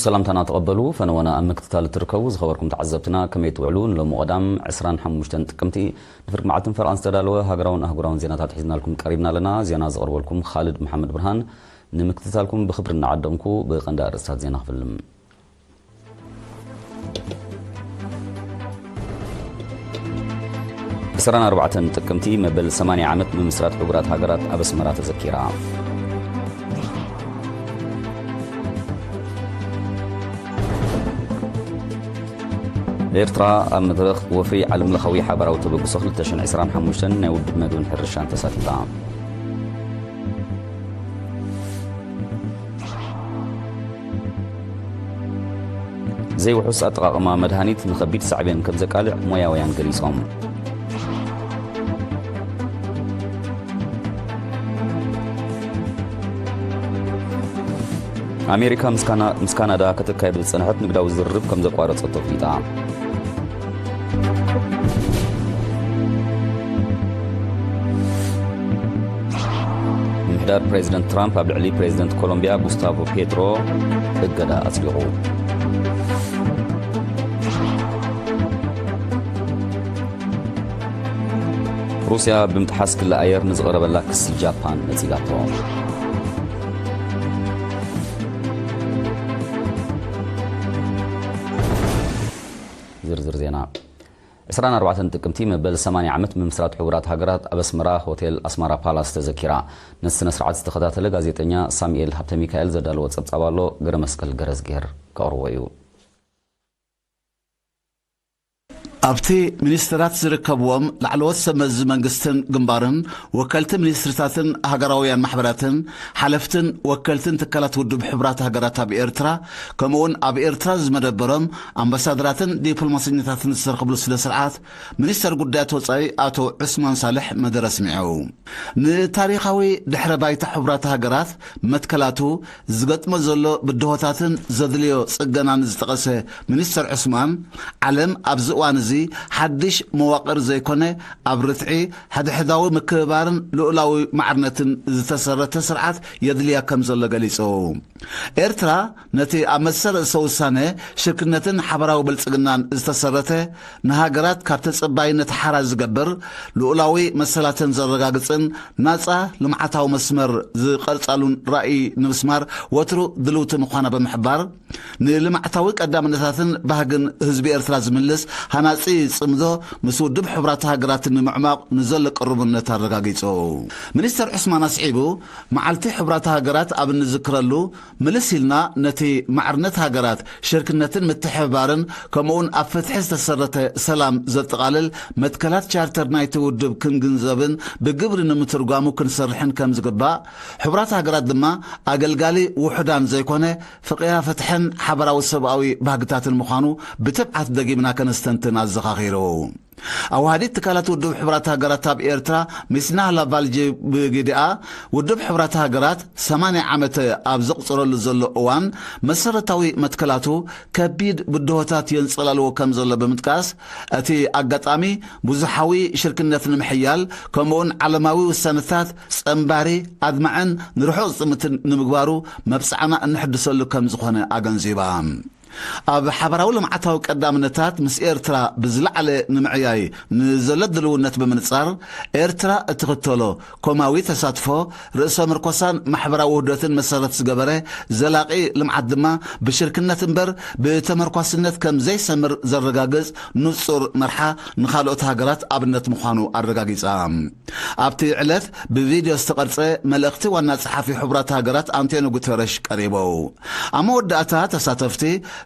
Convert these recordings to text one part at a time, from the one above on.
ሰላምታና ተቐበሉ። ፈነወና ኣብ ምክትታል እትርከቡ ዝኸበርኩም ተዓዘብትና ከመይ ትውዕሉ? ንሎሚ ቀዳም ዕስራን ሓሙሽተን ጥቅምቲ ንፍርቂ መዓልትን ፈረቓን ዝተዳለወ ሃገራውን ኣህጉራውን ዜናታት ሒዝናልኩም ቀሪብና ኣለና። ዜና ዘቕርበልኩም ኻልድ መሓመድ ብርሃን። ንምክትታልኩም ብኽብሪ እናዓደምኩ ብቐንዲ ኣርእስታት ዜና ክፍልም። ዕስራን ኣርባዕተን ጥቅምቲ መበል ሰማንያ ዓመት ምምስራት ሕቡራት ሃገራት ኣብ ኣስመራ ተዘኪራ። ኤርትራ ኣብ መድረኽ ወፍሪ ዓለምለኻዊ ሓባራዊ ተበግሶ ክልተ ሽሕን ዕስራን ሓሙሽተን ናይ ውድብ መግብን ሕርሻን ተሳቲፋ። ዘይውሑስ ኣጠቓቕማ መድሃኒት ንኸቢድ ሳዕቤን ከም ዘቃልዕ ሞያውያን ገሊጾም። ኣሜሪካ ምስ ካና-፣ ምስ ካናዳ ከተካይዶ ዝጸንሐት ንግዳዊ ዝርርብ ከም ዘቋረጸቶ ኣፍሊጣ። ምምሕዳር ፕሬዚደንት ትራምፕ ኣብ ልዕሊ ፕሬዚደንት ኮሎምቢያ ጉስታቮ ፔትሮ እገዳ ኣጽዲቑ። ሩስያ ብምጥሓስ ክሊ ኣየር ንዝቐረበላ ክሲ ጃፓን ነጺጋቶ። ዝርዝር ዜና። ዕስራን ኣርባዕተን ጥቅምቲ መበል ሰማንያ ዓመት ምምስራት ሕቡራት ሃገራት ኣብ ኣስመራ ሆቴል ኣስማራ ፓላስ ተዘኪራ። ነቲ ስነ ስርዓት ዝተኸታተለ ጋዜጠኛ ሳሙኤል ሃብተ ሚካኤል ዘዳለዎ ጸብጻብ ኣሎ፣ ገረ መስቀል ገረዝጌር ከቕርቦ እዩ። ኣብቲ ሚኒስትራት ዝርከብዎም ላዕለዎት ሰብ መዚ መንግስትን ግንባርን፣ ወከልቲ ሚኒስትርታትን ሃገራውያን ማሕበራትን፣ ሓለፍትን ወከልትን ትካላት ውድብ ሕቡራት ሃገራት ኣብ ኤርትራ፣ ከምኡውን ኣብ ኤርትራ ዝመደበሮም ኣምባሳደራትን ዲፕሎማሰኛታትን ዝተረኽብሉ ስነ ስርዓት፣ ሚኒስተር ጉዳያት ወጻኢ ኣቶ ዑስማን ሳልሕ መደረ ኣስሚዑ። ንታሪኻዊ ድሕረ ባይታ ሕቡራት ሃገራት መትከላቱ፣ ዝገጥሞ ዘሎ ብድሆታትን ዘድልዮ ጽገናን ዝጠቐሰ ሚኒስተር ዑስማን፣ ዓለም ኣብዚ እዋን እዚ ሓድሽ መዋቕር ዘይኮነ፣ ኣብ ርትዒ፣ ሕድሕዳዊ ምክብባርን ልኡላዊ ማዕርነትን ዝተሰረተ ስርዓት የድልያ ከም ዘሎ ገሊጹ። ኤርትራ ነቲ ኣብ መሰል ርእሰ ውሳነ፣ ሽርክነትን ሓባራዊ ብልጽግናን ዝተሰረተ፣ ንሃገራት ካብ ተጸባይነት ሓራ ዝገብር፣ ልኡላዊ መሰላተን ዘረጋግጽን ናጻ ልምዓታዊ መስመር ዝቐርጻሉን ራእይ ንምስማር ወትሩ ድልውቲ ምዃና ብምሕባር፣ ንልምዓታዊ ቀዳምነታትን ባህግን ህዝቢ ኤርትራ ዝምልስ ሃናጺ ጽምዶ ምስ ውድብ ሕቡራት ሃገራት ንምዕማቕ ንዘሎ ቅሩብነት ኣረጋጊጹ። ሚኒስተር ዑስማን ኣስዒቡ፣ መዓልቲ ሕቡራት ሃገራት ኣብ እንዝክረሉ፣ ምልስ ኢልና ነቲ ማዕርነት ሃገራት፣ ሽርክነትን ምትሕብባርን፣ ከምኡውን ኣብ ፍትሒ ዝተሰረተ ሰላም ዘጠቓልል መትከላት ቻርተር ናይቲ ውድብ ክንግንዘብን ብግብሪ ንምትርጓሙ ክንሰርሕን ከም ዝግባእ፣ ሕቡራት ሃገራት ድማ ኣገልጋሊ ውሑዳን ዘይኮነ፣ ፍቕያ ፍትሕን ሓባራዊ ሰብኣዊ ባህግታትን ምዃኑ ብትብዓት ደጊምና ከነስተንትን ኣዘኻኺሩ። ኣዋሃዲት ትካላት ውድብ ሕቡራት ሃገራት ኣብ ኤርትራ፣ ሚስ ናህላ ቫልጂ ብግዲኣ፣ ውድብ ሕቡራት ሃገራት ሰማንያ ዓመት ኣብ ዘቑጽረሉ ዘሎ እዋን፣ መሰረታዊ መትከላቱ ከቢድ ብድሆታት የንጸላልዎ ከም ዘሎ ብምጥቃስ፣ እቲ ኣጋጣሚ ብዙሓዊ ሽርክነት ንምሕያል፣ ከምኡውን ዓለማዊ ውሳነታት ጸንባሪ፣ ኣድማዕን ንርሑቕ ዝጥምትን ንምግባሩ መብጽዓና እንሕድሰሉ ከም ዝኾነ ኣገንዚባ። ኣብ ሓባራዊ ልምዓታዊ ቀዳምነታት ምስ ኤርትራ ብዝለዓለ ንምዕያይ ንዘሎ ድልውነት ብምንጻር፣ ኤርትራ እትኽተሎ ኮማዊ ተሳትፎ፣ ርእሰ ምርኮሳን ማሕበራዊ ውህደትን መሰረት ዝገበረ ዘላቒ ልምዓት ድማ ብሽርክነት እምበር ብተመርኳስነት ከም ዘይሰምር ዘረጋግጽ ንጹር መርሓ ንኻልኦት ሃገራት ኣብነት ምዃኑ ኣረጋጊጻ። ኣብቲ ዕለት ብቪድዮ ዝተቐርጸ መልእኽቲ ዋና ጸሓፊ ሕቡራት ሃገራት ኣንቶኒ ጉተረሽ ቀሪቡ። ኣብ መወዳእታ ተሳተፍቲ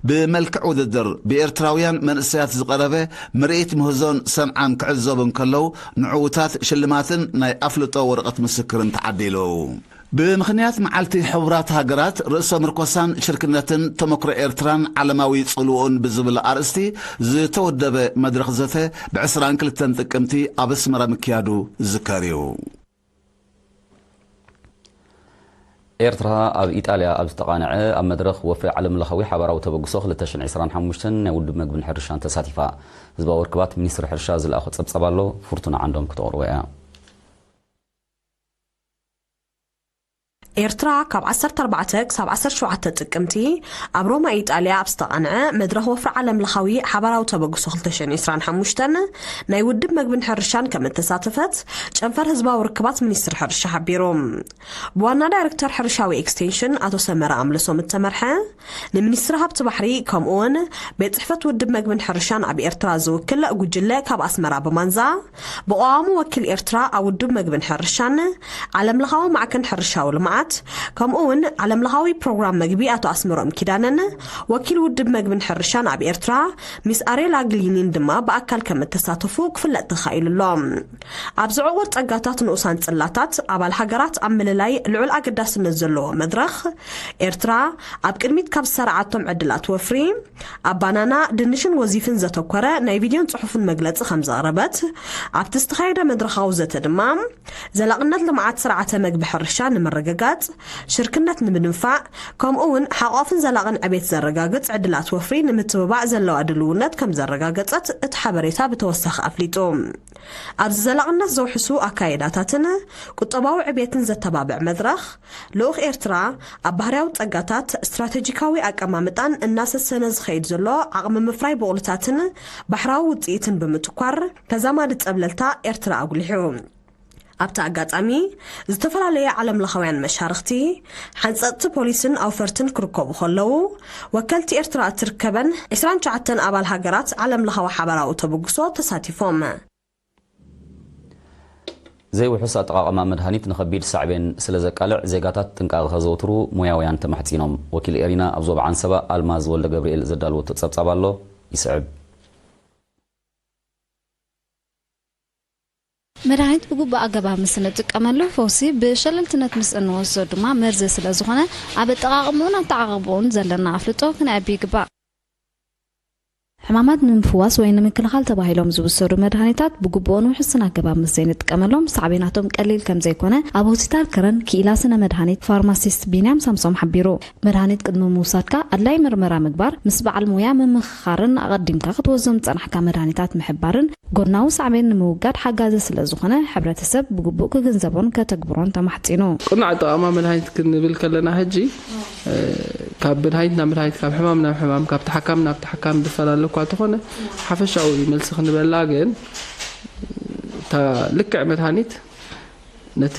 ብመልክዕ ውድድር ብኤርትራውያን መንእሰያት ዝቐረበ ምርኢት ምህዞን ሰንዓን ክዕዘቡ እንከለዉ ንዕዉታት ሽልማትን ናይ ኣፍልጦ ወረቐት ምስክርን ተዓዲሉ። ብምኽንያት መዓልቲ ሕቡራት ሃገራት ርእሰ ምርኮሳን ሽርክነትን ተመክሮ ኤርትራን ዓለማዊ ጽልውኡን ብዝብል ኣርእስቲ ዝተወደበ መድረኽ ዘተ ብዕስራን ክልተን ጥቅምቲ ኣብ ኣስመራ ምክያዱ ዝዝከር እዩ። ኤርትራ ኣብ ኢጣልያ ኣብ ዝተቓንዐ ኣብ መድረኽ ወፍሪ ዓለምለኻዊ ሓባራዊ ተበግሶ ክልተ ሽሕን ዕስራን ሓሙሽተን ናይ ውድብ መግብን ሕርሻን ተሳቲፋ። ህዝባዊ ርክባት ሚኒስትሪ ሕርሻ ዝለኣኾ ጸብጻብ ኣሎ፣ ፍርቱና ዓንዶም ክተቕርቦ እያ። ኤርትራ ካብ ዓሰርተ ኣርባዕተ ክሳብ ዓሰርተ ሸውዓተ ጥቅምቲ ኣብ ሮማ ኢጣልያ ኣብ ዝተቓንዐ መድረኽ ወፍሪ ዓለም ለኻዊ ሓባራዊ ተበግሶ ክልተ ሽሕን ዕስራን ሓሙሽተን ናይ ውድብ መግብን ሕርሻን ከም እተሳተፈት ጨንፈር ህዝባዊ ርክባት ሚኒስትሪ ሕርሻ ሓቢሩ። ብዋና ዳይሬክተር ሕርሻዊ ኤክስቴንሽን ኣቶ ሰመረ ኣምለሶም እተመርሐ፣ ንሚኒስትሪ ሃብቲ ባሕሪ ከምኡውን ቤት ጽሕፈት ውድብ መግብን ሕርሻን ኣብ ኤርትራ ዝውክል ጉጅለ ካብ ኣስመራ ብማንዛ፣ ብቐዋሙ ወኪል ኤርትራ ኣብ ውድብ መግብን ሕርሻን፣ ዓለምለኻዊ ማዕከን ሕርሻዊ ልምዓት፣ ከምኡውን ዓለምለኻዊ ፕሮግራም መግቢ ኣቶ ኣስመሮም ኪዳነን፣ ወኪል ውድብ መግብን ሕርሻን ኣብ ኤርትራ ሚስ ኣሬላ ግሊኒን ድማ ብኣካል ከም እተሳተፉ ክፍለጥ ተኻኢሉ ኣሎ። ኣብዚ ዕቑር ጸጋታት ንኡሳን ጽላታት ኣባል ሃገራት ኣብ ምልላይ ልዑል ኣገዳስነት ዘለዎ መድረኽ፣ ኤርትራ ኣብ ቅድሚት ካብ ዝሰርዓቶም ዕድላት ወፍሪ፣ ኣብ ባናና፣ ድንሽን ወዚፍን ዘተኮረ ናይ ቪድዮን ጽሑፍን መግለጺ ከም ዘቕረበት፣ ኣብቲ ዝተኻየደ መድረኻዊ ዘተ ድማ፣ ዘላቕነት ልምዓት ስርዓተ መግቢ ሕርሻ ንምርግጋጽ፣ ሽርክነት ንምድንፋዕ፣ ከምኡ እውን ሓቋፍን ዘላቕን ዕቤት ዘረጋግጽ ዕድላት ወፍሪ ንምትብባዕ ዘለዋ ድልውነት ከም ዘረጋገጸት እቲ ሓበሬታ ብተወሳኺ ኣፍሊጡ። ኣብዚ ዘላቕነት ዘውሕሱ ኣካይዳታትን ቁጠባዊ ዕቤትን ዘተባብዕ መድረኽ፣ ልኡኽ ኤርትራ ኣብ ባህርያዊ ጸጋታት ስትራቴጂካዊ ኣቀማምጣን እናሰሰነ ዝኸይድ ዘሎ ዓቕሚ ምፍራይ ብቑልታትን ባሕራዊ ውጽኢትን ብምትኳር፣ ተዛማዲ ጸብለልታ ኤርትራ ኣጉሊሑ። ኣብቲ ኣጋጣሚ፣ ዝተፈላለየ ዓለምለኻውያን መሻርኽቲ፣ ሓንጸጽቲ ፖሊስን ኣውፈርትን ክርከቡ ከለዉ፣ ወከልቲ ኤርትራ እትርከበን ዕስራን ትሽዓተን ኣባል ሃገራት ዓለምለኻዊ ሓባራዊ ተበግሶ ተሳቲፎም። ዘይውሑስ ኣጠቓቕማ መድሃኒት ንኸቢድ ሳዕቤን ስለ ዘቃልዕ፣ ዜጋታት ጥንቃቐ ከዘውትሩ ሞያውያን ተማሕጺኖም። ወኪል ኤሪና ኣብ ዞባ ዓንሰባ ኣልማዝ ወልደ ገብርኤል ዘዳለወቶ ጸብጻብ ኣሎ፣ ይስዕብ። መድሃኒት ብግቡእ ኣገባብ ምስ እንጥቀመሉ ፈውሲ፣ ብሸለልትነት ምስ እንወስዶ ድማ መርዚ ስለ ዝኾነ፣ ኣብ ኣጠቓቕምኡን ኣተዓቓቕብኡን ዘለና ኣፍልጦ ክነዕቢ ይግባእ። ሕማማት ንምፍዋስ ወይ ንምክልኻል ተባሂሎም ዝውሰዱ መድሃኒታት ብግቡእን ውሕስን ኣገባብ ምስ ዘይንጥቀመሎም ሳዕቤናቶም ቀሊል ከም ዘይኮነ ኣብ ሆስፒታል ከረን ክኢላ ስነ መድሃኒት ፋርማሲስት ቢንያም ሳምሶም ሓቢሩ። መድሃኒት ቅድሚ ምውሳድካ ኣድላይ ምርመራ ምግባር፣ ምስ በዓል ሞያ ምምኽኻርን ኣቐዲምካ ክትወስዶም ዝጸናሕካ መድሃኒታት ምሕባርን ጎድናዊ ሳዕቤን ንምውጋድ ሓጋዚ ስለ ዝኾነ ሕብረተሰብ ብግቡእ ክግንዘቦን ከተግብሮን ተማሕጺኑ። ቅኑዕ ኣጠቓቕማ መድሃኒት ክንብል ከለና ሕጂ ካብ መድሃኒት ናብ መድሃኒት፣ ካብ ሕማም ናብ ሕማም፣ ካብ ተሓካሚ ናብ ተሓካሚ ዝፈላለ እኳ እንተኾነ፣ ሓፈሻዊ መልሲ ክንበላ ግን እታ ልክዕ መድሃኒት ነቲ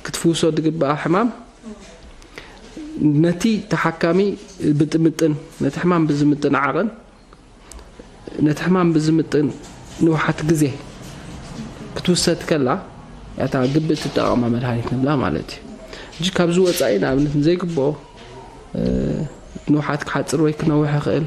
ክትፍውሶ ዝግብኣ ሕማም ነቲ ተሓካሚ ብጥምጥን፣ ነቲ ሕማም ብዝምጥን ዓቐን፣ ነቲ ሕማም ብዝምጥን ንውሓት ግዜ ክትውሰድ ከላ፣ እታ ግብእ ትጠቐማ መድሃኒት ንብላ ማለት እዩ። ሕጂ ካብዚ ወፃኢ፣ ንኣብነት፣ ንዘይግብኦ ንውሓት ክሓፅር ወይ ክነውሕ ይኽእል።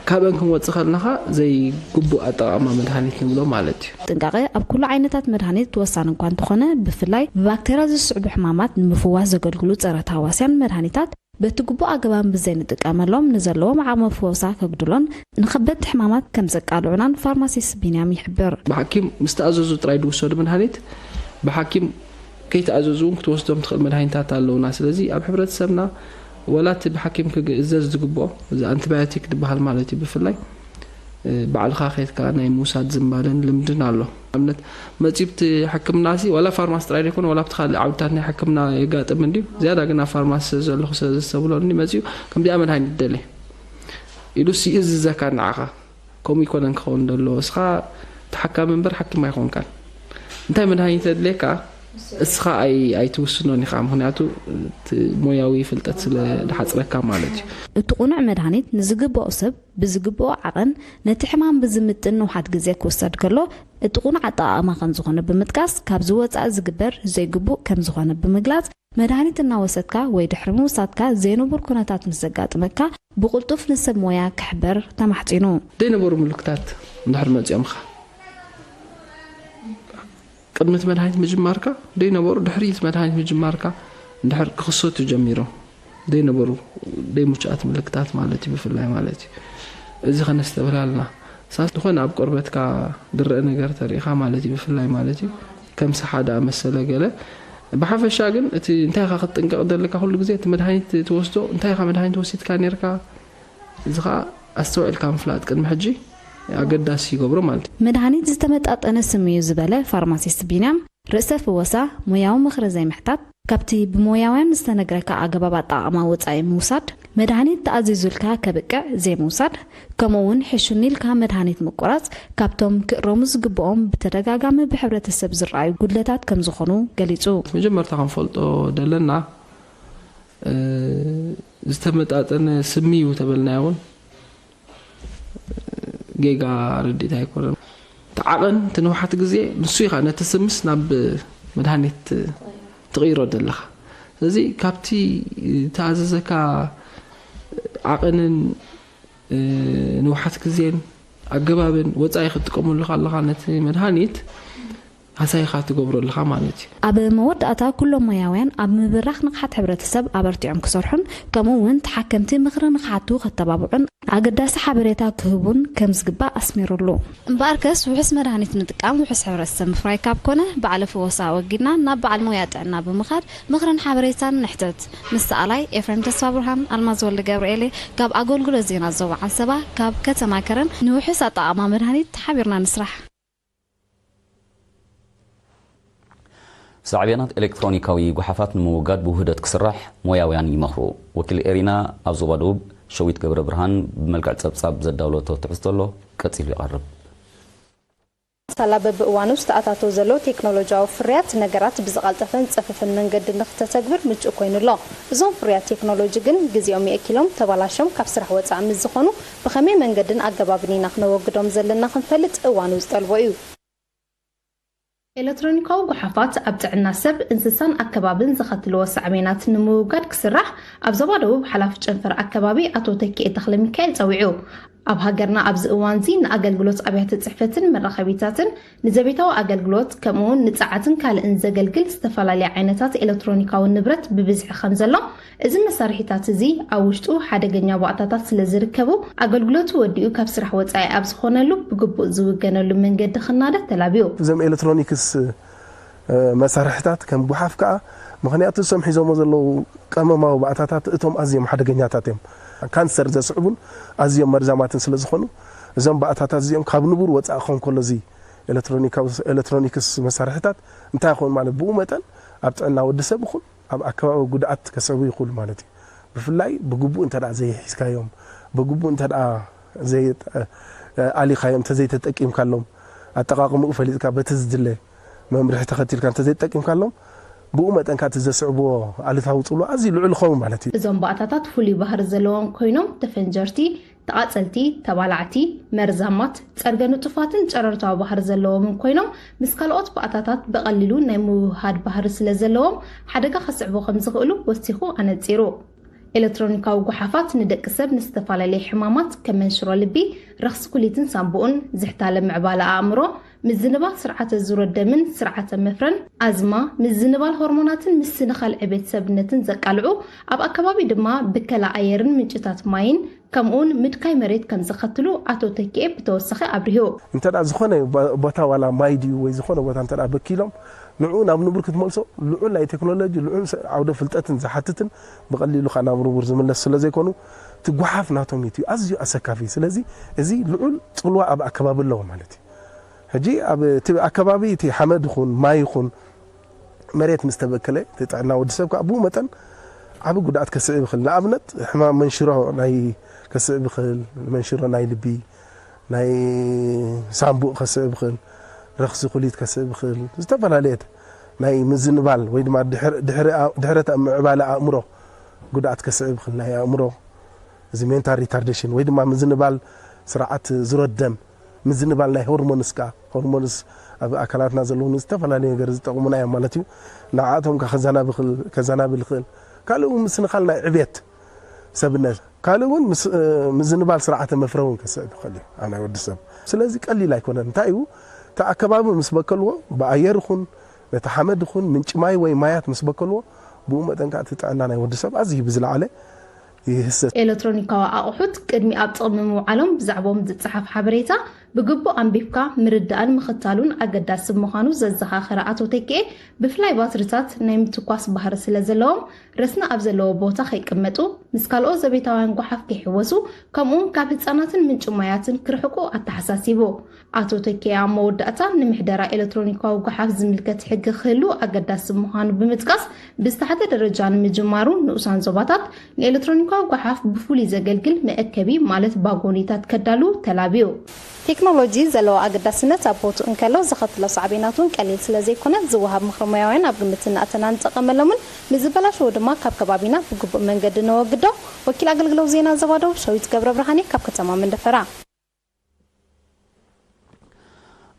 ካብአን ክንወፅእ ከለና ኸዓ ዘይግቡእ ኣጠቓቕማ መድሃኒት ንብሎ ማለት እዩ። ጥንቃቐ ኣብ ኩሉ ዓይነታት መድሃኒት ወሳኒ እኳ እንተኾነ፣ ብፍላይ ብባክተርያ ዝስዕቡ ሕማማት ንምፍዋስ ዘገልግሉ ጸረ ተሃዋስያን መድሃኒታት በቲ ግቡእ ኣገባብ ብዘይንጥቀመሎም ንዘለዎም ዓቕሚ ፈወሳ ከጉድሎን ንኸበድቲ ሕማማት ከም ዘቃልዑናን ፋርማሲስት ቢንያም ይሕብር። ብሓኪም ምስ ተኣዘዙ ጥራይ ዝውሰዱ መድሃኒት ብሓኪም ከይተኣዘዙ እውን ክትወስዶም ትኽእል መድሃኒታት ኣለውና። ስለዚ ኣብ ሕብረተሰብና ወላ እቲ ብሓኪም ክእዘዝ ዝግብኦ፣ እዚ ኣንቲባዮቲክ ዝበሃል ማለት እዩ፣ ብፍላይ ባዕልኻ ኬድካ ናይ ምውሳድ ዝንባለን ልምድን ኣሎ። ንኣብነት መፂኡ ብቲ ሕክምና ሲ ዋላ ፋርማሲ ጥራይ ዘይኮነ ዋላ ብቲ ካልእ ዓውድታት ናይ ሕክምና የጋጥም እንድዩ። ዝያዳ ግን ኣብ ፋርማሲ ስለ ዘለኹ ስለ ዘስተብህለኒ መፂኡ ከምዚኣ መድሃኒት ደሊ ኢሉ ሲ ይእዝዘካ ንዓኻ። ከምኡ ኣይኮነን ክኸውን ደሎ። እስኻ ተሓካሚ እምበር ሓኪም ኣይኮንካን። እንታይ መድሃኒት የድልየካ እስኻ ኣይ ኣይትውስኖን ኢኻ። ምኽንያቱ እቲ ሞያዊ ፍልጠት ስለ ዝሓጽረካ ማለት እዩ። እቲ ቁኑዕ መድሃኒት ንዝግብኦ ሰብ ብዝግብኦ ዓቐን ነቲ ሕማም ብዝምጥን ንውሓት ግዜ ክውሰድ ከሎ፣ እቲ ቁኑዕ ኣጠቓቕማ ከም ዝኾነ ብምጥቃስ፣ ካብዚ ወጻኢ ዝግበር ዘይግቡእ ከም ዝኾነ ብምግላጽ፣ መድሃኒት እናወሰድካ ወይ ድሕሪ ምውሳድካ ዘይንቡር ኩነታት ምስ ዘጋጥመካ፣ ብቕልጡፍ ንሰብ ሞያ ክሕበር ተማሕጺኑ። ዘይነበሩ ምልክታት እንድሕር መጺኦምኻ፣ ቅድሚ እቲ መድሃኒት ምጅማርካ ዘይነበሩ፣ ድሕሪ እቲ መድሃኒት ምጅማርካ እንድሕር ክኽሰቱ ጀሚሮም፣ ዘይነበሩ ዘይምቹኣት ምልክታት ማለት እዩ፣ ብፍላይ ማለት እዩ። እዚ ከነስተብህል ኣለና። ሳስ ዝኾነ ኣብ ቆርበትካ ዝረአ ነገር ተሪእኻ ማለት እዩ፣ ብፍላይ ማለት እዩ፣ ከም ሰሓ ዝኣመሰለ ገለ። ብሓፈሻ ግን እቲ እንታይ ኢኻ ክትጥንቀቕ ዘለካ፣ ኩሉ ግዜ እቲ መድሃኒት ትወስዶ፣ እንታይ ኢኻ መድሃኒት ወሲድካ ነይርካ፣ እዚ ኸኣ ኣስተውዒልካ ምፍላጥ ቅድሚ ሕጂ ኣገዳሲ ይገብሮ ማለት እዩ። መድሃኒት ዝተመጣጠነ ስም እዩ ዝበለ ፋርማሲስት ቢንያም፣ ርእሰ ፍወሳ፣ ሞያዊ ምኽሪ ዘይምሕታት፣ ካብቲ ብሞያውያን ዝተነግረካ ኣገባብ ኣጠቓቕማ ወጻኢ ምውሳድ፣ መድሃኒት ተኣዚዙልካ ከብቅዕ ዘይምውሳድ፣ ከምኡ እውን ሕሹኒ ኢልካ መድሃኒት ምቁራጽ፣ ካብቶም ክእረሙ ዝግብኦም ብተደጋጋሚ ብሕብረተሰብ ዝረኣዩ ጉድለታት ከም ዝኾኑ ገሊጹ። መጀመርታ ክንፈልጦ ደለና፣ እ፣ ዝተመጣጠነ ስሚ እዩ ተበልናዮ እውን ጌጋ ርድኢት ኣይኮነን። እቲ ዓቐን፣ እቲ ንውሓት ግዜ ንሱ ኢኻ ነቲ ስምስ ናብ መድሃኒት ትቕይሮ ዘለኻ። ስለዚ ካብቲ ዝተኣዘዘካ ዓቐንን፣ እ፣ ንውሓት ግዜን ኣገባብን ወጻኢ ክትጥቀመሉ ከለኻ ነቲ መድሃኒት ሃሳይኻ ትገብሮ ኣለኻ ማለት እዩ። ኣብ መወዳእታ ኩሎም ሞያውያን ኣብ ምብራኽ ንቕሓት ሕብረተሰብ ኣበርቲዖም ክሰርሑን ከምኡ እውን ተሓከምቲ ምኽሪ ንኽሓቱ ከተባብዑን ኣገዳሲ ሓበሬታ ክህቡን ከም ዝግባእ ኣስሚሩሉ። እምበኣርከስ ውሑስ መድሃኒት ምጥቃም ውሑስ ሕብረተሰብ ምፍራይ ካብ ኮነ፣ በዓለ ፍወሳ ኣወጊድና ናብ በዓል ሞያ ጥዕና ብምኻድ ምኽርን ሓበሬታን ንሕተት። ምስ ሰኣላይ ኤፍሬም ተስፋ ብርሃን፣ ኣልማዝ ወልደ ገብርኤል ካብ ኣገልግሎት ዜና ዞባ ዓንሰባ፣ ካብ ከተማ ከረን። ንውሑስ ኣጠቓቕማ መድሃኒት ሓቢርና ንስራሕ። ሳዕቤናት ኤሌክትሮኒካዊ ጓሓፋት ንምውጋድ ብውህደት ክስራሕ ሞያውያን ይመኽሩ። ወኪል ኤሪና ኣብ ዞባ ደቡብ ሸዊት ገብረ ብርሃን ብመልክዕ ጸብጻብ ዘዳውለቶ ትሕዝቶ ኣሎ፣ ቀጺሉ ይቐርብ። ሳላ በብእዋኑ ዝተኣታቶ ዘሎ ቴክኖሎጂያዊ ፍርያት ነገራት ብዝቐልጠፈን ጸፍፍን መንገዲ ንክተተግብር ምቹእ ኮይኑ ኣሎ። እዞም ፍርያት ቴክኖሎጂ ግን ግዜኦም የእኪሎም ተባላሾም ካብ ስራሕ ወጻኢ ምስ ዝኾኑ ብኸመይ መንገድን ኣገባብን ኢና ክነወግዶም ዘለና ክንፈልጥ እዋኑ ዝጠልቦ እዩ። ኤለትሮኒካዊ ጓሓፋት ኣብ ጥዕና ሰብ፣ እንስሳን ኣከባብን ዘኸትልዎ ሳዕቤናት ንምውጋድ ክስራሕ ኣብ ዞባ ደቡብ ሓላፊ ጨንፈር ኣከባቢ ኣቶ ተኪኤ ተኽለሚካኤል ጸዊዑ። ኣብ ሃገርና ኣብዚ እዋንዚ ንኣገልግሎት ኣብያተ ጽሕፈትን መራኸቢታትን ንዘቤታዊ ኣገልግሎት ከምኡውን ንጸዓትን ካልእን ዘገልግል ዝተፈላለያ ዓይነታት ኤለትሮኒካዊ ንብረት ብብዝሒ ከም ዘሎ፣ እዚ መሳርሒታት እዚ ኣብ ውሽጡ ሓደገኛ ባእታታት ስለ ዝርከቡ ኣገልግሎቱ ወዲኡ ካብ ስራሕ ወጻኢ ኣብ ዝኾነሉ ብግቡእ ዝውገነሉ መንገዲ ክናደ ተላብዩ። እዞም ኤለትሮኒክስ መሳርሕታት ከም ጉሓፍ ከኣ ምኽንያቱ እሶም ሒዞሞ ዘለዉ ቀመማዊ ባእታታት እቶም ኣዝዮም ሓደገኛታት እዮም። ካንሰር ዘስዕቡን ኣዝዮም መርዛማትን ስለ ዝኾኑ እዞም ባእታታት እዚኦም ካብ ንቡር ወጻኢ ክኾን ከሎ እዚ ኤለትሮኒክስ መሳርሕታት እንታይ ይኸውን ማለት ብኡ መጠን ኣብ ጥዕና ወዲ ሰብ ይኹን ኣብ ኣከባቢ ጉድኣት ከስዕቡ ይኽእሉ ማለት እዩ። ብፍላይ ብግቡእ እንተ ዘይሒዝካዮም ብግቡእ እንተ ኣሊኻዮም እንተዘይተጠቂምካሎም ኣጠቓቕምኡ ፈሊጥካ በቲ ዝድለ መምርሒ ተኸቲልካ እንተዘይተጠቂምካሎም ብኡ መጠን ከኣ እቲ ዘስዕብዎ ኣሉታዊ ፅልዋ ኣዝዩ ልዑል ይኸውን ማለት እዩ። እዞም ባእታታት ፍሉይ ባህሪ ዘለዎም ኮይኖም ተፈንጀርቲ፣ ተቓጸልቲ፣ ተባላዕቲ፣ መርዛማት፣ ጸርገ ንጡፋትን ጨረርታዊ ባህሪ ዘለዎምን ኮይኖም ምስ ካልኦት ባእታታት ብቐሊሉ ናይ ምውህሃድ ባህሪ ስለ ዘለዎም ሓደጋ ከስዕቡ ከም ዝኽእሉ ወሲኹ ኣነጺሩ። ኤለትሮኒካዊ ጓሓፋት ንደቂ ሰብ ንዝተፈላለየ ሕማማት ከም መንሽሮ ልቢ፣ ረኽሲ ኩሊትን ሳንቡኡን፣ ዝሕታለ ምዕባለ ኣእምሮ፣ ምዝንባል ስርዓተ ዙረት ደምን ስርዓተ መፍረን፣ ኣዝማ፣ ምዝንባል ሆርሞናትን ምስንኻል ዕቤት ሰብነትን ዘቃልዑ፣ ኣብ ኣከባቢ ድማ ብከላ ኣየርን ምንጭታት ማይን ከምኡውን ምድካይ መሬት ከም ዘኸትሉ ኣቶ ተኪኤ ብተወሳኺ ኣብሪሁ። እንተ ዝኾነ ቦታ ዋላ ማይ ድዩ ወይ ዝኾነ ቦታ እንተ በኪሎም ንዕኡ ናብ ንቡር ክትመልሶ ልዑል ናይ ቴክኖሎጂ ልዑል ዓውደ ፍልጠትን ዝሓትትን ብቐሊሉ ካብ ናብ ንቡር ዝምለስ ስለ ዘይኮኑ እቲ ጓሓፍ ናቶም እዩ ኣዝዩ ኣሰካፊ። ስለዚ እዚ ልዑል ፅልዋ ኣብ ኣከባቢ ኣለዎ ማለት እዩ። ሕጂ ኣብ እቲ ኣከባቢ እቲ ሓመድ ይኹን ማይ ይኹን መሬት ምስ ተበከለ እቲ ጥዕና ወዲ ሰብ ከዓ ብኡ መጠን ዓቢ ጉድኣት ከስዕብ ይኽእል። ንኣብነት ሕማም መንሽሮ ናይ ከስዕብ ይኽእል፣ መንሽሮ ናይ ልቢ፣ ናይ ሳንቡእ ከስዕብ ይኽእል፣ ረኽሲ ኩሊት ከስዕብ ይኽእል፣ ዝተፈላለየት ናይ ምዝንባል ወይ ድማ ድሕረተ ምዕባለ ኣእምሮ ጉድኣት ከስዕብ ይኽእል፣ ናይ ኣእምሮ እዚ ሜንታል ሪታርዴሽን ወይ ድማ ምዝንባል ስርዓት ዙረት ደም ምዝንባል ናይ ሆርሞንስ ከኣ ሆርሞንስ ኣብ ኣካላትና ዘለዉ ንዝተፈላለዩ ነገር ዝጠቕሙና እዮም ማለት እዩ። ንዓኣቶም ከ ከዘናብል ይኽእል። ካልእ እውን ምስንኻል ናይ ዕብየት ሰብነት ካልእ እውን ምዝንባል ስርዓተ መፍረ እውን ከስዕብ ይኽእል እዩ ኣብ ናይ ወዲ ሰብ። ስለዚ ቀሊል ኣይኮነን። እንታይ እዩ እቲ ኣከባቢ ምስ በከልዎ ብኣየር ይኹን ነቲ ሓመድ ይኹን ምንጪ ማይ ወይ ማያት ምስ በከልዎ ብኡ መጠን ከዓ እቲ ጥዕና ናይ ወዲ ሰብ ኣዝዩ ብዝለዓለ ይህሰስ። ኤለትሮኒካዊ ኣቑሑት ቅድሚ ኣብ ጥቕሚ ምውዓሎም ብዛዕባኦም ዝጸሓፍ ሓበሬታ ብግቡእ ኣንቢብካ ምርዳእን ምኽታሉን ኣገዳሲ ምዃኑ ዘዘኻኸረ ኣቶ ተኬ፣ ብፍላይ ባትሪታት ናይ ምትኳስ ባህሪ ስለ ዘለዎም፣ ረስኒ ኣብ ዘለዎ ቦታ ከይቅመጡ፣ ምስ ካልኦት ዘቤታውያን ጓሓፍ ከይሕወሱ፣ ከምኡውን ካብ ህጻናትን ምንጪ ማያትን ክርሕቁ ኣተሓሳሲቡ። ኣቶ ተኬ ኣብ መወዳእታ፣ ንምሕደራ ኤሌክትሮኒካዊ ጓሓፍ ዝምልከት ሕጊ ክህሉ ኣገዳሲ ምዃኑ ብምጥቃስ፣ ብዝተሓተ ደረጃ ንምጅማሩ፣ ንኡሳን ዞባታት ንኤሌክትሮኒካዊ ጓሓፍ ብፍሉይ ዘገልግል መእከቢ፣ ማለት ባጎኒታት፣ ከዳሉ ተላብዩ። ቴክኖሎጂ ዘለዎ ኣገዳስነት ኣብ ቦትኡ እንከሎ፣ ዘኸትሎ ሳዕቤናት እውን ቀሊል ስለ ዘይኮነ፣ ዝወሃብ ምኽሪ ሞያውያን ኣብ ግምት እናእተና ንጠቐመሎምን ንዝበላሸዉ ድማ ካብ ከባቢና ብግቡእ መንገዲ ነወግዶ። ወኪል ኣገልግሎት ዜና ዞባ ደቡብ ሸዊት ገብረ ብርሃኔ ካብ ከተማ መንደፈራ።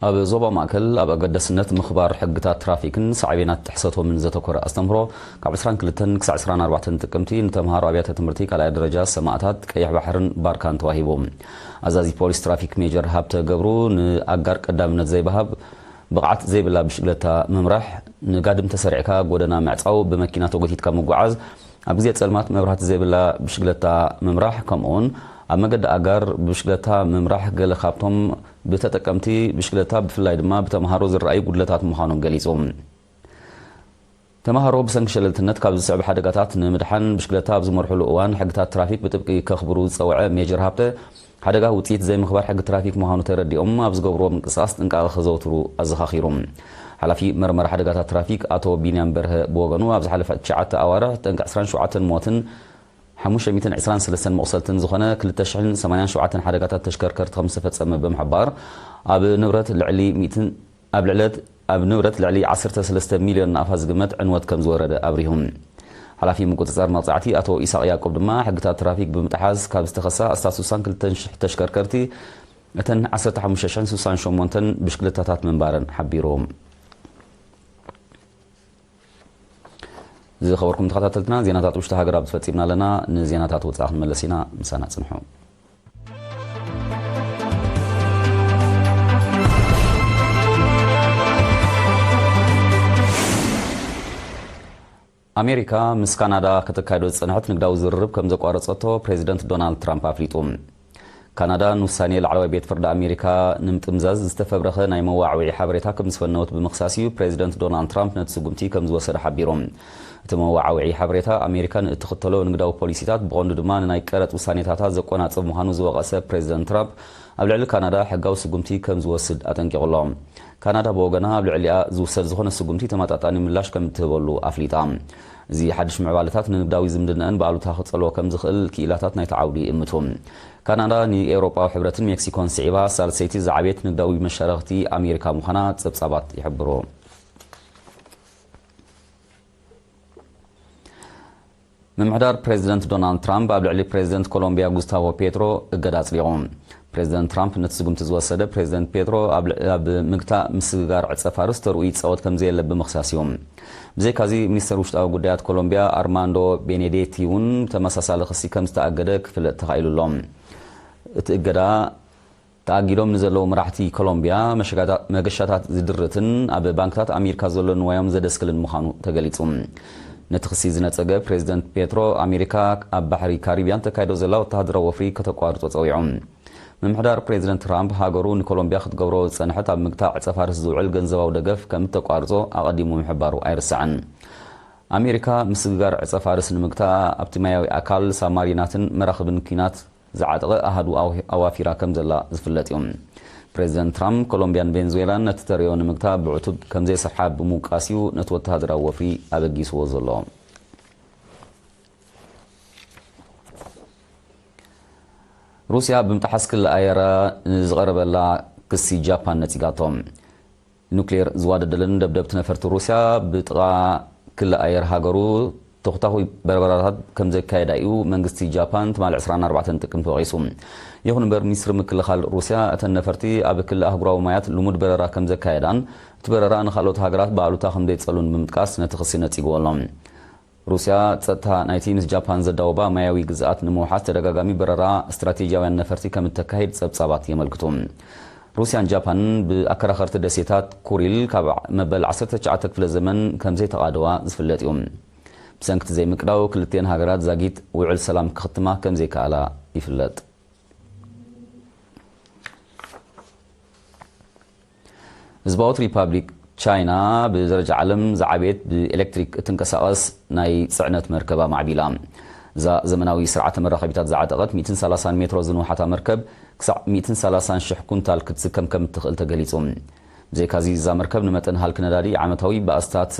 ኣብ ዞባ ማእከል ኣብ ኣገዳስነት ምኽባር ሕግታት ትራፊክን ሳዕቤናት ጥሕሰቶምን ዘተኮረ ኣስተምህሮ ካብ ዕስራን ክልተን ክሳዕ ዕስራን ኣርባዕተን ጥቅምቲ ንተምሃሮ ኣብያተ ትምህርቲ ካልኣይ ደረጃ ሰማእታት፣ ቀይሕ ባሕርን ባርካን ተዋሂቡ። ኣዛዚ ፖሊስ ትራፊክ ሜጀር ሃብተ ገብሩ፣ ንኣጋር ቀዳምነት ዘይበሃብ፣ ብቕዓት ዘይብላ ብሽግለታ ምምራሕ፣ ንጋድም ተሰሪዕካ ጎደና ምዕጻው፣ ብመኪና ተጎቲትካ ምጉዓዝ፣ ኣብ ግዜ ጸልማት መብራህቲ ዘይብላ ብሽግለታ ምምራሕ፣ ከምኡውን ኣብ መገዲ ኣጋር ብሽግለታ ምምራሕ ገለ ካብቶም ብተጠቀምቲ ብሽግለታ ብፍላይ ድማ ብተምሃሮ ዝረኣዩ ጉድለታት ምዃኖም ገሊጹ። ተምሃሮ ብሰንኪ ሸለልትነት ካብ ዝስዕቡ ሓደጋታት ንምድሓን ብሽግለታ ኣብ ዝመርሕሉ እዋን ሕግታት ትራፊክ ብጥብቂ ከኽብሩ ዝጸውዐ ሜጀር ሃብተ፣ ሓደጋ ውጽኢት ዘይምኽባር ሕጊ ትራፊክ ምዃኑ ተረዲኦም ኣብ ዝገብርዎ ምንቅስቃስ ጥንቃቐ ከዘውትሩ ኣዘኻኺሩ። ሓላፊ መርመራ ሓደጋታት ትራፊክ ኣቶ ቢንያም በርሀ ብወገኑ፣ ኣብ ዝሓለፈ ትሽዓተ ኣዋርሕ ጠንቂ ዕስራን ሸውዓተን ሞትን ሓሙሽተ ሚእትን ዕስራን ሰለስተን መቑሰልትን ዝኾነ ክልተ ሽሕን ሰማንያን ሸውዓተን ሓደጋታት ተሽከርከርቲ ከም ዝተፈጸመ ብምሕባር፣ ኣብ ንብረት ልዕሊ ሚእትን ኣብ ልዕለት ኣብ ንብረት ልዕሊ ዓሰርተ ሰለስተ ሚልዮን ናቕፋ ዝግመት ዕንወት ከም ዝወረደ ኣብሪሁ። ሓላፊ ምቁጽጻር መቕጻዕቲ ኣቶ ኢሳቕ ያዕቆብ ድማ፣ ሕግታት ትራፊክ ብምጥሓስ ካብ ዝተኸሳ ኣስታት ስሳን ክልተን ሽሕ ተሽከርከርቲ፣ እተን ዓሰርተ ሓሙሽተ ሽሕን ስሳን ሸሞንተን ብሽክለታታት ምንባረን ሓቢሩ። ዝኸበርኩም ተኸታተልትና፣ ዜናታት ውሽጢ ሃገር ኣብ ፈጺምና ኣለና። ንዜናታት ወጻኢ ክንመለስ ኢና። ምሳና ጽንሑ። ኣሜሪካ ምስ ካናዳ ከተካይዶ ዝጸንሐት ንግዳዊ ዝርርብ ከም ዘቋረጸቶ ፕሬዚደንት ዶናልድ ትራምፕ ኣፍሊጡ። ካናዳ ንውሳኔ ላዕለዋይ ቤት ፍርዲ ኣሜሪካ ንምጥምዛዝ ዝተፈብረኸ ናይ መዋዕውዒ ሓበሬታ ከም ዝፈነወት ብምኽሳስ እዩ ፕሬዚደንት ዶናልድ ትራምፕ ነቲ ስጉምቲ ከም ዝወሰደ ሓቢሩ። እቲ መዋዕውዒ ሓበሬታ ኣሜሪካ ንእትኽተሎ ንግዳዊ ፖሊሲታት ብቐንዱ ድማ ንናይ ቀረጥ ውሳኔታታ ዘቆናጽብ ምዃኑ ዝወቐሰ ፕሬዚደንት ትራምፕ ኣብ ልዕሊ ካናዳ ሕጋዊ ስጉምቲ ከም ዝወስድ ኣጠንቂቑ ኣሎ። ካናዳ ብወገና ኣብ ልዕሊኣ ዝውሰድ ዝኾነ ስጉምቲ ተመጣጣኒ ምላሽ ከም እትህበሉ ኣፍሊጣ። እዚ ሓድሽ ምዕባለታት ንንግዳዊ ዝምድናኣን ብኣሉታ ክጸልዎ ከም ዝኽእል ክኢላታት ናይቲ ዓውዲ ይእምቱ። ካናዳ ንኤውሮጳዊ ሕብረትን ሜክሲኮን ስዒባ ሳልሰይቲ ዝዓበየት ንግዳዊ መሻረኽቲ ኣሜሪካ ምዃና ጸብጻባት ይሕብሩ። ምምሕዳር ፕሬዚደንት ዶናልድ ትራምፕ ኣብ ልዕሊ ፕሬዚደንት ኮሎምቢያ ጉስታቮ ፔትሮ እገዳ ኣጽዲቑ። ፕሬዚደንት ትራምፕ ነቲ ስጉምቲ ዝወሰደ፣ ፕሬዚደንት ፔትሮ ኣብ ል-፣ ኣብ ምግታእ ምስግጋር ዕጸ ፋርስ ተርኡ ይጻወት ከም ዘየለ ብምኽሳስ እዩ። ብዘይካዚ፣ ሚኒስተር ውሽጣዊ ጉዳያት ኮሎምቢያ ኣርማንዶ ቤኔዴቲ እውን ተመሳሳሊ ክሲ ከም ዝተኣገደ ክፍለጥ ተኻኢሉ ኣሎ። እቲ እገዳ ተኣጊዶም ንዘለዉ መራሕቲ ኮሎምቢያ መሸጋታ-፣ መገሻታት ዝድርትን ኣብ ባንክታት ኣሜሪካ ዘሎ ንዋዮም ዘደስክልን ምዃኑ ተገሊጹ። ነቲ ክሲ ዝነጸገ ፕሬዚደንት ፔትሮ፣ ኣሜሪካ ኣብ ባሕሪ ካሪብያን ተካይዶ ዘላ ወተሃደራዊ ወፍሪ ከተቋርጾ ጸዊዑ። ምምሕዳር ፕሬዚደንት ትራምፕ፣ ሃገሩ ንኮሎምቢያ ክትገብሮ ዝጸንሐት ኣብ ምግታእ ዕጸ ፋርስ ዝውዕል ገንዘባዊ ደገፍ ከም እተቋርጾ ኣቐዲሙ ምሕባሩ ኣይርሳዕን። ኣሜሪካ ምስግጋር ዕጸ ፋርስ ንምግታእ ኣብቲ ማያዊ ኣካል ሳብማሪናትን መራኽብን ኲናት ዝዓጠቐ ኣሃዱ ኣው-፣ ኣዋፊራ ከም ዘላ ዝፍለጥ እዩ። ፕሬዚደንት ትራምፕ፣ ኮሎምቢያን ቬንዙዌላን ነቲ ተርእዮ ንምግታእ ብዕቱብ ከም ዘይሰርሓ ብምውቃስ እዩ ነቲ ወተሃደራዊ ወፍሪ ኣበጊስዎ ዘሎ። ሩስያ ብምጥሓስ ክሊ ኣየራ ንዝቐረበላ ክሲ ጃፓን ነጺጋቶ። ኑክሌር ዝዋደደለን ደብደብቲ ነፈርቲ ሩስያ ብጥቓ ክሊ ኣየር ሃገሩ ተኹታኹይ በርበራታት ከም ዘካየዳ እዩ መንግስቲ ጃፓን ትማሊ ዕስራን ኣርባዕተን ጥቅምቲ ወቒሱ። ይኹን እምበር፣ ሚኒስትሪ ምክልኻል ሩስያ፣ እተን ነፈርቲ ኣብ ክሊ ኣህጉራዊ ማያት ልሙድ በረራ ከም ዘካየዳን እቲ በረራ ንኻልኦት ሃገራት ብኣሉታ ከም ዘይጸሉን ብምጥቃስ ነቲ ክሲ ነጺግዎ ኣሎ። ሩስያ፣ ጸጥታ ናይቲ ምስ ጃፓን ዘዳወባ ማያዊ ግዝኣት ንምውሓስ ተደጋጋሚ በረራ ስትራቴጂያውያን ነፈርቲ ከም እተካይድ ጸብጻባት የመልክቱ። ሩስያን ጃፓንን ብኣከራኸርቲ ደሴታት ኩሪል ካብ መበል ዓሰርተ ትሽዓተ ክፍለ ዘመን ከም ዘይተቓደዋ ዝፍለጥ እዩ። ብሰንኪ እቲ ዘይምቅዳው፣ ክልቲኤን ሃገራት ዛጊት ውዕል ሰላም ክኽትማ ከም ዘይከኣላ ይፍለጥ። ህዝባዊት ሪፓብሊክ ቻይና ብደረጃ ዓለም ዝዓበየት ብኤሌክትሪክ እትንቀሳቐስ ናይ ጽዕነት መርከብ ኣማዕቢላ። እዛ ዘመናዊ ስርዓተ መራኸቢታት ዝዓጠቐት ሚእትን ሰላሳን ሜትሮ ዝንውሓታ መርከብ ክሳዕ ሚእትን ሰላሳን ሽሕ ኩንታል ክትስከም ከም እትኽእል ተገሊጹ። ብዘይካዚ እዛ መርከብ ንመጠን ሃልኪ ነዳዲ ዓመታዊ ብኣስታት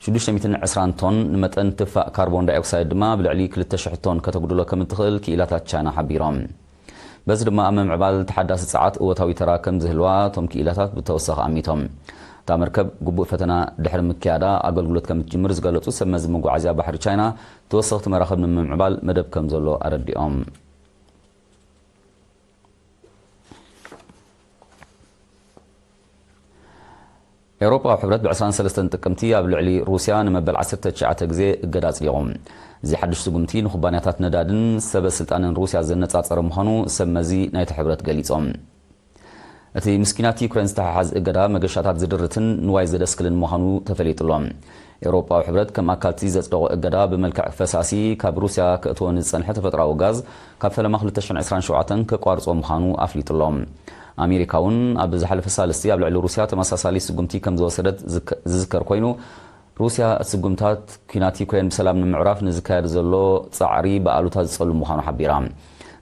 ሽዱሽተ ሚእትን ዕስራን ቶን፣ ንመጠን ትፋእ ካርቦን ዳይኦክሳይድ ድማ ብልዕሊ ክልተ ሽሕ ቶን ከተጉድሎ ከም እትኽእል ክኢላታት ቻይና ሓቢሮም። በዚ ድማ ኣብ ምምዕባል ተሓዳሲ ጸዓት እወታዊ ተራ ከም ዝህልዋ እቶም ክኢላታት ብተወሳኺ ኣሚቶም። እታ መርከብ ግቡእ ፈተና ድሕሪ ምክያዳ ኣገልግሎት ከም እትጅምር ዝገለጹ ሰብ መዚ መጓዓዝያ ባሕሪ ቻይና፣ ተወሰኽቲ መራኽብ ንምምዕባል መደብ ከም ዘሎ ኣረዲኦም። ኤውሮጳዊ ሕብረት ብ ዕስራን ሰለስተን ጥቅምቲ ኣብ ልዕሊ ሩስያ ንመበል ዓሰርተ ትሽዓተ ግዜ እገዳ ኣጽዲቑ። እዚ ሓድሽ ስጉምቲ ንኩባንያታት ነዳድን ሰበ ስልጣንን ሩስያ ዘነጻጸረ ምዃኑ ሰብ መዚ ናይቲ ሕብረት ገሊጾም። እቲ ምስ ኲናት ዩክሬን ዝተሓሓዝ እገዳ መገሻታት ዝድርትን ንዋይ ዘደስክልን ምዃኑ ተፈሊጡ ኣሎ። ኤውሮጳዊ ሕብረት ከም ኣካልቲ ዘጽደቖ እገዳ ብመልክዕ ፈሳሲ ካብ ሩስያ ከእትዎ ንዝጸንሐ ተፈጥሮኣዊ ጋዝ ካብ ፈለማ ክልተ ሽሕን ዕስራን ሸውዓተን ከቋርጾ ምዃኑ ኣፍሊጡ ኣሎ። ኣሜሪካ እውን ኣብ ዝሓለፈ ሳልስቲ ኣብ ልዕሊ ሩስያ ተመሳሳሊ ስጉምቲ ከም ዝወሰደት ዝከ-፣ ዝዝከር ኮይኑ፣ ሩስያ እቲ ስጉምታት ኲናት ዩክሬን ብሰላም ንምዕራፍ ንዝካየድ ዘሎ ጻዕሪ ብኣሉታ ዝጸሉ ምዃኑ ሓቢራ።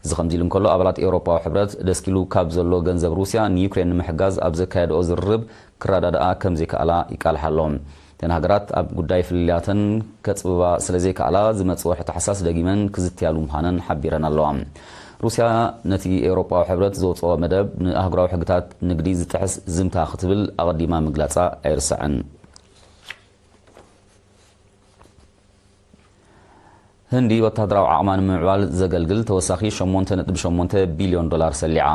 እዚ ከምዚ ኢሉ እንከሎ፣ ኣባላት ኤውሮጳዊ ሕብረት ደስኪሉ ካብ ዘሎ ገንዘብ ሩስያ ንዩክሬን ንምሕጋዝ ኣብ ዘካየድኦ ዝርርብ ክረዳድኣ ከም ዘይከኣላ ይቃልሓ ኣሎ። እተን ሃገራት ኣብ ጉዳይ ፍልልያተን ከጽብባ ስለ ዘይከኣላ፣ ዝመጽእ ወርሒ ታሕሳስ ደጊመን ክዝትያሉ ምዃነን ሓቢረን ኣለዋ። ሩስያ ነቲ ኤውሮጳዊ ሕብረት ዘውጽኦ መደብ ንኣህጉራዊ ሕግታት ንግዲ ዝጥሕስ ዝምታ ክትብል ኣቐዲማ ምግላጻ ኣይርሳዕን። ህንዲ ወተሃደራዊ ዓቕማ ንምምዕባል ዘገልግል ተወሳኺ ሸሞንተ ነጥቢ ሸሞንተ ቢልዮን ዶላር ሰሊዓ።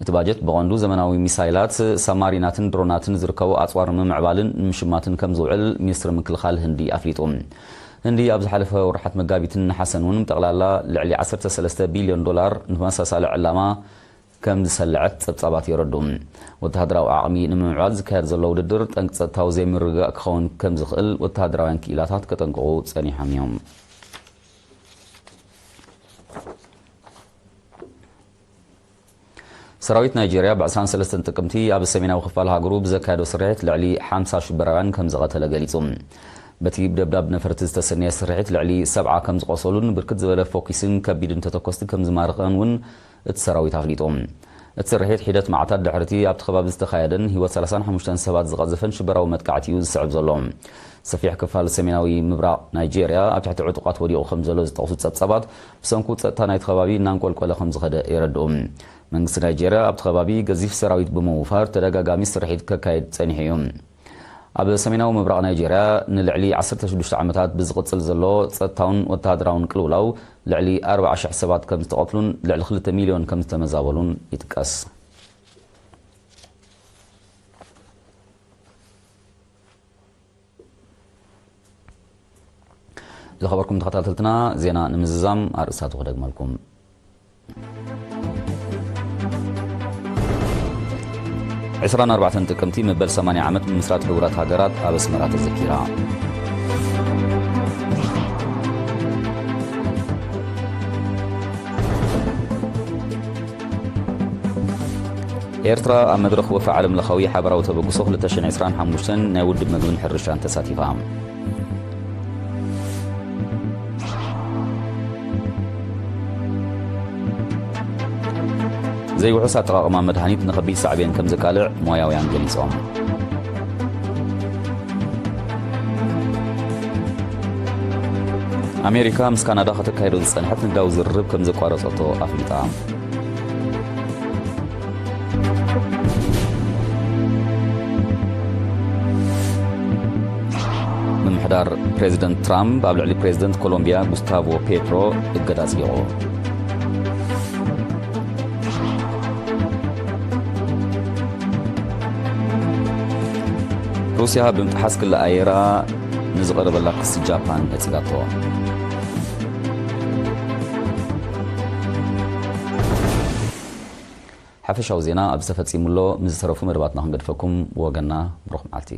እቲ ባጀት ብቐንዱ ዘመናዊ ሚሳይላት፣ ሳማሪናትን ድሮናትን ዝርከቦ ኣጽዋር ንምምዕባልን ንምሽማትን ከም ዝውዕል ሚኒስትሪ ምክልኻል ህንዲ ኣፍሊጡ። ህንዲ ኣብ ዝሓለፈ ወርሓት መጋቢትን ነሓሰን እውን ብጠቕላላ ልዕሊ ዓሰርተ ሰለስተ ቢልዮን ዶላር ንተመሳሳሊ ዕላማ ከም ዝሰለዐት ጸብጻባት የረድኡ። ወተሃደራዊ ዓቕሚ ንምምዕባል ዝካየድ ዘሎ ውድድር ጠንቂ ጸጥታዊ ዘይምርግጋእ ክኸውን ከም ዝኽእል ወተሃደራውያን ክኢላታት ከጠንቅቑ ጸኒሖም እዮም። ሰራዊት ናይጄርያ ብ ዕስራን ሰለስተን ጥቅምቲ ኣብ ሰሜናዊ ክፋል ሃገሩ ብዘካየዶ ስርሒት ልዕሊ ሓምሳ ሽበራውያን ከም ዝቐተለ ገሊጹ። በቲ ብደብዳብ ነፈርቲ ዝተሰነየ ስርሒት ልዕሊ ሰብዓ ከም ዝቖሰሉን ብርክት ዝበለ ፎኪስን ከቢድን ተተኮስቲ ከም ዝማረኸን እውን እቲ ሰራዊት ኣፍሊጡ። እቲ ስርሒት ሒደት መዓልታት ድሕሪቲ ኣብቲ ከባቢ ዝተኻየደን ህይወት ሰላሳን ሓሙሽተን ሰባት ዝቐዘፈን ሽበራዊ መጥቃዕቲ እዩ ዝስዕብ ዘሎ። ሰፊሕ ክፋል ሰሜናዊ ምብራቕ ናይጄርያ ኣብ ትሕቲ ዕጡቓት ወዲቑ ከም ዘሎ ዝጠቕሱ ጸብጻባት፣ ብሰንኩ ጸጥታ ናይቲ ከባቢ እናንቆልቆለ ከም ዝኸደ የረድኡ። መንግስቲ ናይጄርያ ኣብቲ ከባቢ ገዚፍ ሰራዊት ብምውፋር ተደጋጋሚ ስርሒት ከካይድ ጸኒሑ እዩ። ኣብ ሰሜናዊ ምብራቕ ናይጄርያ ንልዕሊ ዓሰርተ ሽዱሽተ ዓመታት ብዝቕጽል ዘሎ ጸጥታውን ወተሃደራውን ቅልውላው ልዕሊ ኣርባዓ ሽሕ ሰባት ከም ዝተቐትሉን ልዕሊ ክልተ ሚልዮን ከም ዝተመዛበሉን ይጥቀስ። ዝኸበርኩም ተኸታተልትና፣ ዜና ንምዝዛም ኣርእስታቱ ክደግመልኩም። ዕስራን ኣርባዕተን ጥቅምቲ መበል ሰማንያ ዓመት ምምስራት ሕቡራት ሃገራት ኣብ ኣስመራ ተዘኪራ። ኤርትራ ኣብ መድረኽ ወፍሪ ዓለም ለኻዊ ሓበራዊ ተበግሶ ክልተ ሽሕን ዕስራን ሓሙሽተን ናይ ውድብ መግብን ሕርሻን ተሳቲፋ። ዘይውሑስ ኣጠቓቕማ መድሃኒት ንኸቢድ ሳዕቤን ከም ዘቃልዕ ሞያውያን ገሊጾም። ኣሜሪካ ምስ ካናዳ ከተካይዶ ዝጸንሐት ንግዳዊ ዝርርብ ከም ዘቋረጸቶ ኣፍሊጣ። ምምሕዳር ፕሬዚደንት ትራምፕ ኣብ ልዕሊ ፕሬዚደንት ኮሎምቢያ ጉስታቮ ፔትሮ እገዳ ኣጽዲቑ። ሩስያ ብምጥሓስ ክሊ ኣየራ ንዝቐረበላ ክሲ ጃፓን ነጺጋቶ። ሓፈሻዊ ዜና ኣብዚ ተፈጺሙ ኣሎ። ምስ ዝተረፉ መደባትና ክንገድፈኩም ብወገንና ብሩኽ መዓልቲ።